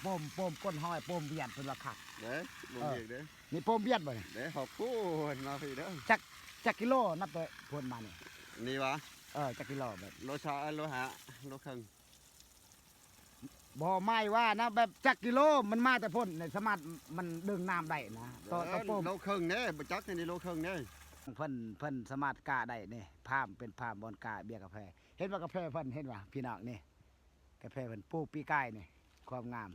ໂປມ ໂປມກົ້ນຫອຍ ໂປມຫວຽດ ເພິ່ນວ່າຄັກ. ເດ້ ບໍ່ມີອີກເດ້. ນີ້ໂປມຫວຽດບໍ່ນີ້? ເດ້ ຮອກພຸ້ນມາພີ້ເດີ. ຈັກ ຈັກກິໂລ ນັບແຕ່ພຸ້ນມານີ້? ນີ້ຫວາ? ເອີ ຈັກກິໂລແບບ? ໂລຊາວ ເອີ ໂລຫ້າ ໂລເຄິ່ງ. ບໍ່ ໝາຍວ່ານະ ແບບຈັກກິໂລ ມັນມາແຕ່ພຸ້ນ ນີ້ສາມາດ ມັນດຶງນ້ຳໄດ້ນະ ຕໍ່ ຕໍ່ໂປມ. ໂລເຄິ່ງເດ້ ບໍ່ຈັກນີ້ ໂລເຄິ່ງເດ້. ເພິ່ນ ເພິ່ນສາມາດກະໄດ້ນີ້ ພາມ ເປັນພາມບ່ອນກະເບ້ຍກາແຟ. ເຫັນວ່າກາແຟເພິ່ນ ເຫັນວ່າພີ່ນ້ອງນີ້ ກາແຟເພິ່ນປູກປີກາຍນີ້ ຄວາມງາມ.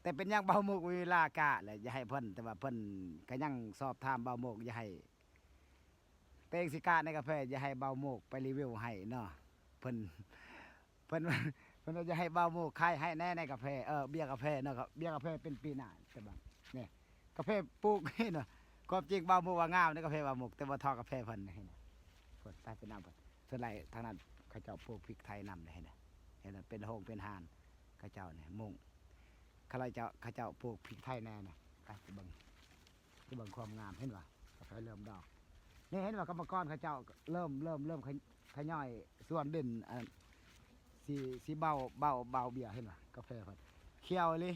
ແຕ່ເປັນຫຍັງບ່າວໝູກບໍ່ມີເວລາກະ ແລະ ຢ່າໃຫ້ເພິ່ນ ແຕ່ວ່າເພິ່ນກະຍັງສອບຖາມບ່າວໝູກ ຢ່າໃຫ້ ແຕ່ເອງຊິກະໃນກາແຟ ຢ່າໃຫ້ບ່າວໝູກໄປຣີວິວໃຫ້ເນາະ. ເພິ່ນ ເພິ່ນ ເພິ່ນວ່າຢ່າໃຫ້ບ່າວໝູກຂາຍໃຫ້ແດ່ໃນກາແຟ ເອີ ເບ້ຍກາແຟເນາະ. ເບ້ຍກາແຟເປັນປີໜ້າ ແຕ່ວ່ານີ້ກາແຟປູກນີ້ເນາະ. ຄວາມຈິງບ່າວໝູກວ່າງາມໃນກາແຟບ່າວໝູກ ແຕ່ບໍ່ທໍ່ກາແຟເພິ່ນນີ້. ເພິ່ນຕາຍເປັນນຳເພິ່ນ. ສ່ວນຫຼາຍທາງນັ້ນເຂົາເຈົ້າປູກພິກໄທນຳເດ້ ເຫັນບໍ່? ເຫັນບໍ່? ເປັນໂຮງເປັນຮ້ານເຂົາເຈົ້ານີ້ ມຸງ ເຂົາເຈົ້າ ເຂົາເຈົ້າປູກພິກໄທແດ່ນະ. ໄປ ໄປເບິ່ງ ໄປເບິ່ງຄວາມງາມ ເຫັນບໍ່? ກາແຟເລີ່ມດອກ ນີ້ ເຫັນບໍ່? ກຳມະກອນເຂົາເຈົ້າເລີ່ມ ເລີ່ມ ເລີ່ມຂະ ຂະຫຍາຍສວນດິນ ອັນ ຊິ ຊິເບົາ ເບົາ ເບົາເບ້ຍ ເຫັນບໍ່? ກາແຟເພິ່ນຂຽວອີ່ຫຼີ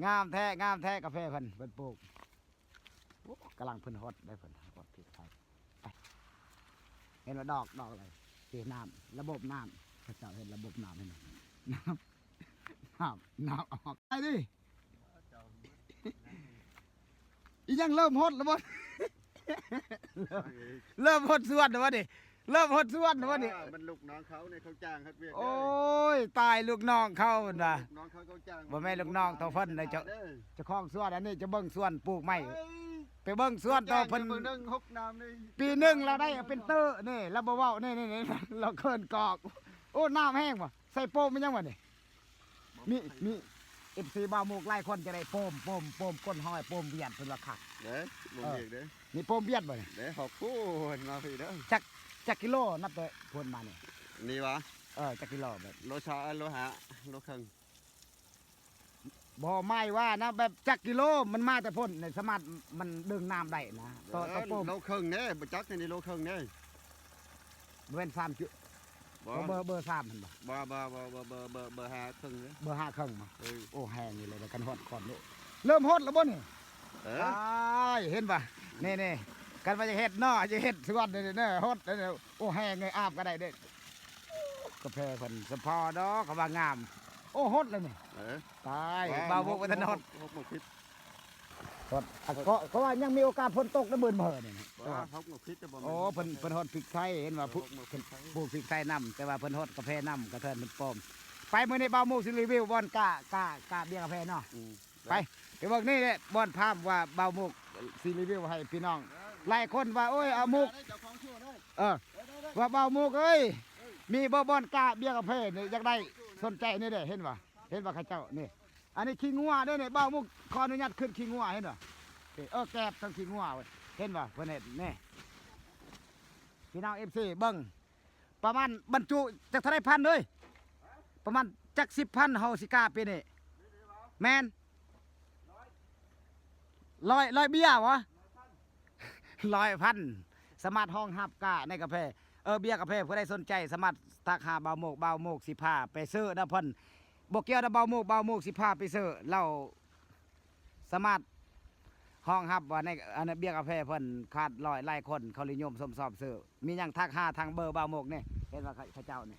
ງາມແທ້ ງາມແທ້ ກາແຟເພິ່ນ ເພິ່ນປູກ. ໂອ້ ກຳລັງເພິ່ນຮອດໄດ໋ ເພິ່ນຮອດພິກໄທ. ໄປ ເຫັນວ່າດອກ ດອກອະໄລ ທີ່ນ້ຳ ລະບົບນ້ຳ ເຂົາເຈົ້າເຮັດລະບົບນ້ຳ ເຫັນບໍ່? ນ້ຳ ນ້ຳ ນ້ຳອອກ ໄປດິ. ອີຫຍັງ ເລີ່ມຫົດແລ້ວບໍ່? ເລີ່ມຫົດສວນແລ້ວບໍ່ນີ້? ເລີ່ມຫົດສວນແລ້ວບໍ່ນີ້? ມັນລູກນ້ອງເຂົານີ້ ເຂົາຈ້າງເຮັດວຽກ. ໂອ້ຍ ຕາຍ ລູກນ້ອງເຂົາ ເພິ່ນວ່າ ລູກນ້ອງເຂົາ ເຂົາຈ້າງ. ບໍ່ແມ່ນລູກນ້ອງເຂົາເພິ່ນໃດ໋ ເຈົ້າ ເຈົ້າຂອງສວນອັນນີ້ ຈະເບິ່ງສວນປູກໄມ້ ໄປເບິ່ງສວນຕໍ່ເພິ່ນ ປີໜຶ່ງລາວໄດ້ເປັນເຕີນີ້ ລາວບໍ່ເວົ້າ ນີ້ ນີ້ ນີ້ ລາວເຂີນກອກ. ໂອ້ ນ້ຳແຮງບໍ່? ໃສ່ໂປມແມ່ນຫຍັງວະນີ້? ມີ ມີເອັຟຊີບ່າວໝູກຫຼາຍຄົນຈະໄດ້ໂປມ ໂປມ ໂປມກົ້ນຫອຍ ໂປມຫວຽດ ເພິ່ນວ່າຄັກ. ເດ້ ບໍ່ມີອີກເດ້. ນີ້ໂປມຫວຽດບໍ່ນີ້? ເດ້ ຮອກພຸ້ນມາພີ້ເດີ. ຈັກ ຈັກກິໂລ ນັບແຕ່ພຸ້ນມານີ້? ນີ້ຫວາ? ເອີ ຈັກກິໂລແບບ? ໂລຊາວ ເອີ ໂລຫ້າ ໂລເຄິ່ງ. ບໍ່ ໝາຍວ່ານະ ແບບຈັກກິໂລ ມັນມາແຕ່ພຸ້ນ ນີ້ສາມາດ ມັນດຶງນ້ຳໄດ້ນະ ຕໍ່ ຕໍ່ໂປມ. ໂລເຄິ່ງເດ້ ບໍ່ຈັກນີ້ ໂລເຄິ່ງເດ້. ບໍ່ແມ່ນສາມຈຸ ບໍ່ ເບີ ເບີສາມຫັ້ນບໍ່? ບໍ່ ບໍ່ ບໍ່ ເບີ ເບີ ເບີຫ້າເຄິ່ງເດ້. ເບີຫ້າເຄິ່ງບໍ່? ເອີ ໂອ້ ແຮງຢູ່ເລີຍ ຄັນຮອດກ່ອນໂລ ເລີ່ມຫົດແລ້ວບໍ່ນີ້? ເອີ ຕາຍ ເຫັນບໍ່? ນີ້ໆ ຄັນວ່າຈະເຮັດເນາະ ຈະເຮັດສວນນີ້ເດີ ຫົດເດີ. ໂອ້ ແຮງເລີຍ ອາບກໍໄດ້ເດ້. ກາແຟເພິ່ນສະເພາະດອກ ກະວ່າງາມ. ໂອ້ ຫົດແລ້ວນີ້. ເອີ ຕາຍ ບ່າວໝູກບໍ່ທັນຫົດ ຫົດໝົດພິດ. ກໍ ກໍວ່າຍັງມີໂອກາດຝົນຕົກນະ ບືນເພີນີ້. ໂອ້ ເພິ່ນ ເພິ່ນຮອດພິກໄທ ເຫັນວ່າປູກພິກໄທນຳ ແຕ່ວ່າເພິ່ນຮອດກາແຟນຳ ກະເທີນເພິ່ນປອມ. ໄປ ມື້ນີ້ບ່າວໝູກຊິຣີວິວບ່ອນກະ ກະ ກະເບ້ຍກາແຟເນາະ. ໄປ ໄປເບິ່ງນີ້ແຫຼະ ບ່ອນພາມວ່າບ່າວໝູກຊິຣີວິວໃຫ້ພີ່ນ້ອງ. ຫຼາຍຄົນວ່າ ໂອ້ຍ ເອົາໝູກ ເອີ ວ່າບ່າວໝູກເອີຍ ມີບໍ່ບ່ອນກະເບ້ຍກາແຟນີ້ ຢາກໄດ້ ສົນໃຈນີ້ເດ້. ເຫັນບໍ່? ເຫັນບໍ່ ເຂົາເຈົ້ານີ້ ອັນນີ້ຂີ້ງົວເດ້ນີ້. ບ່າວໝູກຂໍອະນຸຍາດຂຶ້ນຂີ້ງົວ ເຫັນບໍ່? ເອີ ແກບທັງຂີ້ງົວ ເຫັນບໍ່? ເພິ່ນເຮັດນີ້ ພີ່ນ້ອງເອັຟຊີເບິ່ງ ປະມານບັນຈຸຈັກເທົ່າໃດພັນເອີຍ? ປະມານຈັກສິບພັນເຮົາຊິກາປີນີ້? ແມ່ນ ຮ້ອຍ ຮ້ອຍເບ້ຍຫວາ? ຮ້ອຍພັນ ສາມາດຮອງຮັບກາໃນກາແຟ ເອີ ເບ້ຍກາແຟ. ຜູ້ໃດສົນໃຈສາມາດທັກຫາບ່າວໝູກ ບ່າວໝູກຊິພາໄປຊື້ນຳເພິ່ນ. ບໍ່ກ່ຽວນຳບ່າວໝູກ ບ່າວໝູກຊິພາໄປຊື້. ລາວສາມາດຮອງຮັບວ່າໃນ ອັນ ເບ້ຍກາແຟເພິ່ນຂາດຫຼາຍ ຫຼາຍຄົນເຂົານິຍົມຊົມຊອບຊື້. ມີຫຍັງທັກຫາທາງເບີບ່າວໝູກນີ້ ເຫັນວ່າເຂົາເຈົ້ານີ້